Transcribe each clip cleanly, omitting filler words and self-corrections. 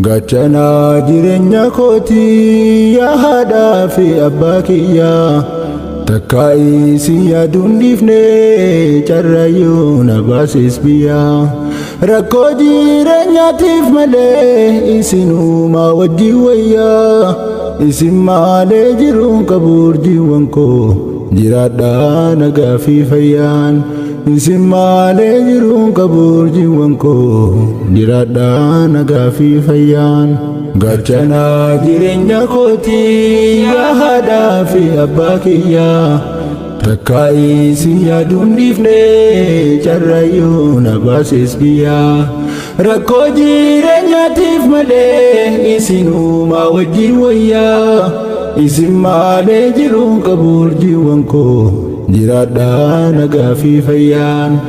Gaachanaa jireenya kootii yaa haadhaa fi abbaa kiyyaa takkaa isin yaaduun dhiifne carraayyuu na baasis biyyaa. Rakkoo jireenyaatiif malee isinumaa wajjin wayyaa isin malee jiruun qabu urjiiwwan koo jiraadhaa nagaa fi fayyaan. Isin malee jiruun qabu urjiiwwan koo jiraadhaa nagaa fi fayyaan. Gaachanaa jireenya kootii yaa haadhaa fi abbaa kiyyaa takkaa isin yaaduun dhiifne carraayyuu na baasis biyyaa. Rakkoo jireenyaatiif malee isinumaa wajjin wayyaa isin malee jiruun qabu urjiiwwan koo jiraadhaa nagaa fi fayyaan.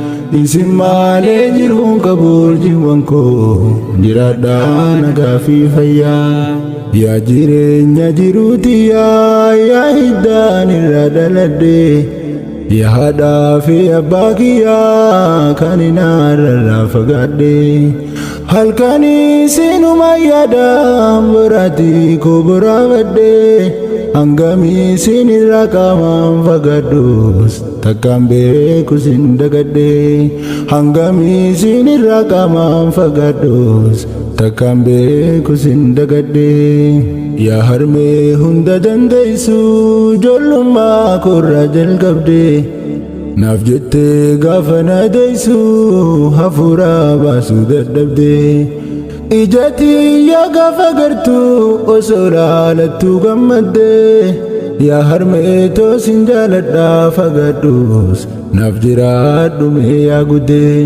Isin malee jiruun qabu urjiiwwan koo jiraadhaa nagaa fi fayyaan. Yaa jireenya jiruuti yaa yaa hiddaan irraa dhaladhe yaa haadhaa fi abbaa kiyyaa kan inaarraa fagaadhe. Halkanii sinuma yaada boraatii koo boraafadhe hangamii sinirraa qaamaan fagaadhus takkaan beeku sin dagadhe. Hangamii sinirraa qaamaan fagaadhus takkaan beeku sin dagadhe. Yaa harmee hunda dandeessu ijoollummaa koorraa jalqabde naaf jettee gaafa na deessu hafuura baasuu dadhabde. Ija tiyya gaafa gartuu osoo laalattuu gammadde yaa harmee toosin jaaladhaa fagaadhus naaf jiraadhu mee yaa guddee.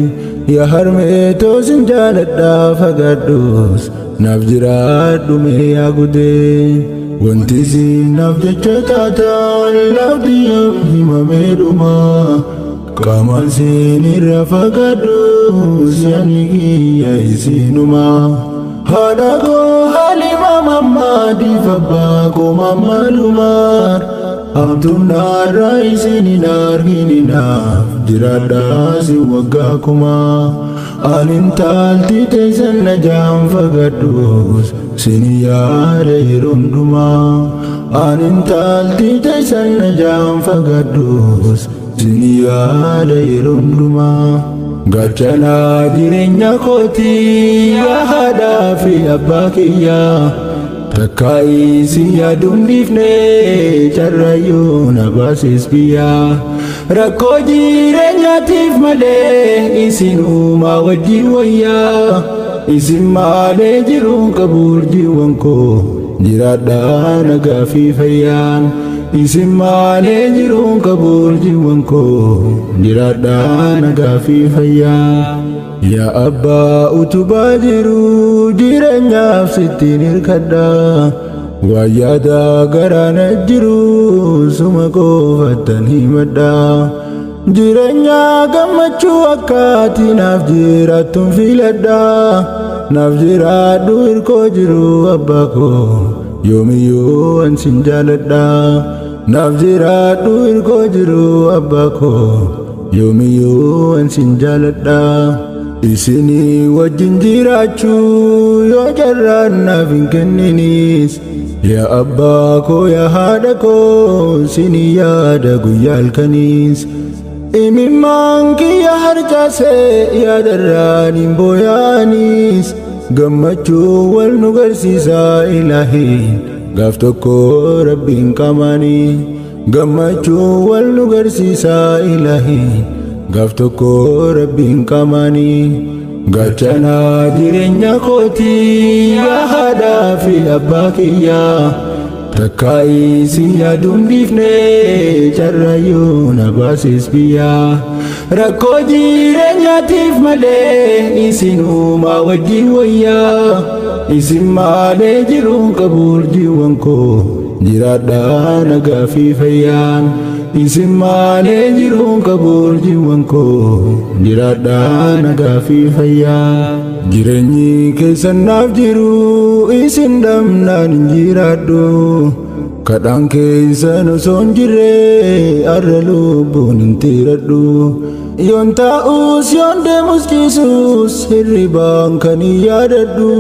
Yaa harmee toosin jaaladhaa fagaadhus naaf jiraadhu mee yaa guddee. Wanti isin naaf jecha taatan lafti himamee dhuma qaamaan siin irraa fagaadhus yaadni kiyya isinuma. Haadha koo Halima Mammaadiif abbaa koo Mammadumaar hamtuun narraa isin hin argininaaf jiraadhaa si waggaa kumaa. Anin taalti teessan na jaan fagaadhus sin yaada yeroo hundumaa. Anin taalti teessan na jaan fagaadhus sin yaada yeroo hundumaa. Gaachanaa jireenya kootii yaa haadhaa fi abbaa kiyyaa takkaa isin yaaduun dhiifne carraayyuu na baasis biyyaa. Rakkoo jireenyaatiif malee isinumaa wajjin wayyaa isin malee jiruun qabu urjiiwwan koo jiraadhaa nagaa fi fayyaan. Isin malee jiruun qabu urjiiwwan koo jiraadhaa nagaa fi fayyaan. Yaa abbaa utubaa jiru jireenyaaf sittiin hirkadha waan yaada garaana jiru suma qofattan himadha. Jireenya gammachuu akkaati naaf jiraattuun filadha naaf jiraadhu hirkoo jiru abbaa koo yoomiyyuu an sin jaaladha. Naaf jiraadhu hirkoo jiru abbaa koo yoomiyyuu an sin jaaladha. Isinii wajjin jiraachuu yoo carraan naaf hin kenninis yaa abbaa koo yaa haadha koo sinii yaada guyyaa halkaniis. Imimmaan kiyya harcaasee yaadarraan hin booyaanis gammachuu wal nu garsiisaa ilaahiin gaaf tokko rabbiin qaamaanii. Gammachuu wal nu garsiisaa ilaahiin gaaf tokko rabbiin qaamaanii. Gaachanaa jireenya kootii yaa haadhaa fi abbaa kiyyaa takkaa isin yaaduun dhiifne carraayyuu na baasis biyyaa. Rakkoo jireenyaatiif malee isinumaa wajjin wayyaa isin malee jiruun qabu urjiiwwan koo jiraadhaa nagaa fi fayyaan. Isin malee jiruun qabu urjiiwwan koo jiraadhaa nagaa fi fayyaan. Jireenyi keessan naaf jiru isin dhabnaan hin jiraadhu kadhaan keessan osoo hin jirre har'a lubbuun hin tiiradhu. Yoon taa'us yoon deemus ciisus hirribaan kan hin yaadadhu.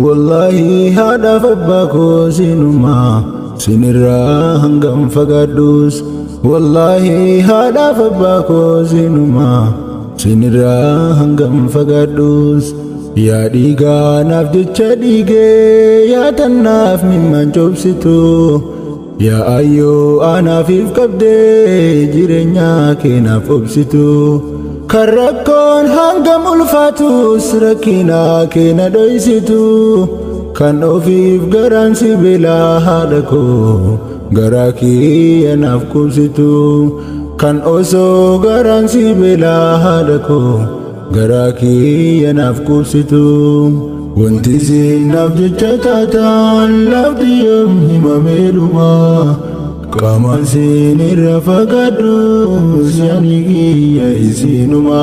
Wallaahi haadhaaf abbaa koo sinumaa sinirraa hangam fagaadhus. Wallaahi haadhaaf abbaa koo sinumaa sinirraa hangam fagaadhus. Yaa dhiigaa naaf jecha dhiigee, yaa tannaaf mimmaan cobsitu, yaa ayyoo anaafiif qabdee jireenya keenaaf obsitu, kan rakkoon hangam ulfaatus rakkina keena dhoysitu, kan ofiif garaan sibiilaa haadha koo garaa kiyya naaf qubsitu, kan osoo garaan sibiilaa haadha koo garaa kiyya naaf qubsitu. Wanti isin naaf jecha taataan lafti yoom himamee dhuma. Qaamaan isin irra fagaadhus yaadni kiyya isinuma.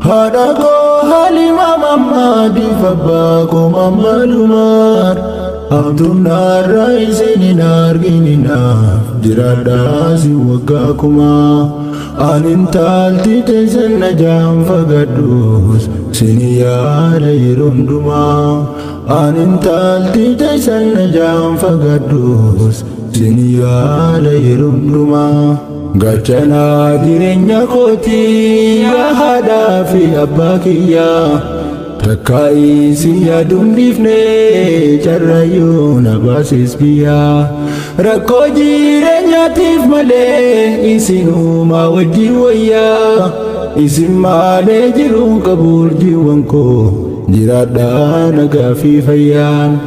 Haadha koo Halima Mammaadiif abbaa koo Mammadumaar, hamtuun narraa isin hin argininaaf jiraadhaa si waggaa kumaa. Anin taalti teessan na jaan fagadhus sin yaada yeroo hundumaa. Anin taalti teessan na jaan fagadhus sin yaada yeroo hundumaa. Gaachanaa jireenya kootii, yaa haadhaa fi abbaa kiyyaa, takkaa isin yaaduun dhiifne carraayyuu na baasis biyyaa. Rakkoo jireenyaatiif malee isinumaa wajjin wayyaa. Isin malee jiruun qabu, urjiiwwan koo, jiraadhaa nagaa fi fayyaan.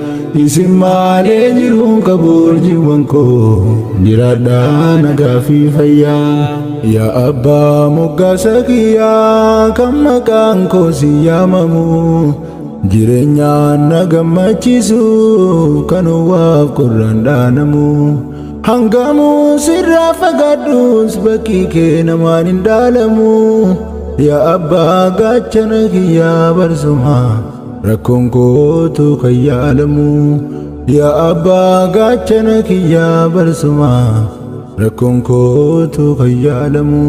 Isin malee jiruun qabu, urjiiwwan koo, jiraadhaa nagaa fi fayyaan. Yaa abbaa moggaasa kiyyaa kan maqaan koo si yaamamu, jireenyaan na gammachiisu kan waaf qorraan dhaanamu, hangamuu sirraa fagaadhus bakki kee namaan hin dhaalamu. Yaa abbaa gaachana kiyyaa barsuma rakkoon kootu kan yaalamu. Yaa abbaa gaachana kiyyaa barsuma rakkoon kootu kan yaalamu.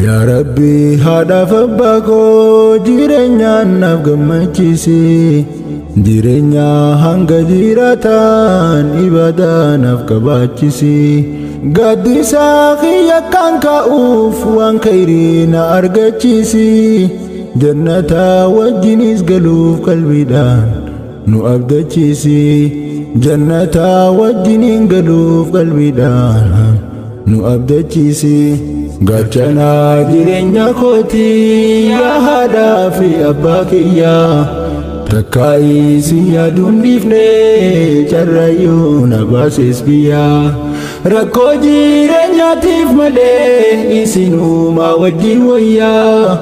Yaa Rabbi, haadhaaf abbaa koo jireenyaan naaf gammachiisi. Jireenya hanga jiraatan ibadaa naaf qabaachisi. Gaaddisaa kiyya kan ka'uuf waan khayrii na argachiisi. Jannata wajjinis galuuf qalbiidhaan nu abdachiisi. Jannata wajjiniin galuuf qalbiidhaan nu abdachiisi. Gaachanaa jireenya kootii, yaa haadhaa fi abbaa kiyyaa, takkaa isin yaaduun dhiifne carraayyuu na baasis biyyaa. Rakkoo jireenyaatiif malee isinumaa wajjin wayyaa.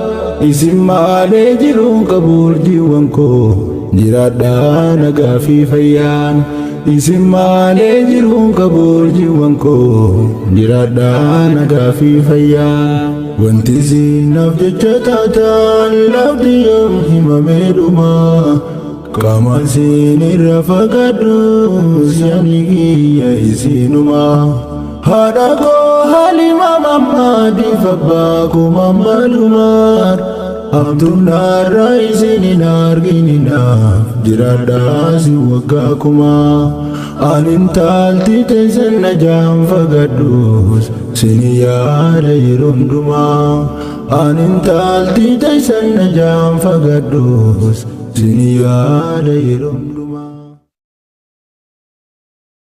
Isin malee jiruun qabu, urjiiwwan koo, jiraadhaa nagaa fi fayyaan. Isin malee jiruun qabu, urjiiwwan koo, jiraadhaa nagaa fi fayyaan. Wanti isin naaf jecha taataan lafti yoom himamee dhuma. Qaamaan isin irra fagaadhus yaadni kiyya isinuma. Haadha koo Halima Mammaadiif abbaa koo Mammadumaar, hamtuun narraa isin hin argininaaf jiraadhaa si waggaa kumaa. Anin taalti teessan na jaan fagadhus sin yaada yeroo hundumaa. Anin taalti teessan na jaan fagadhus sin yaada yeroo hundumaa.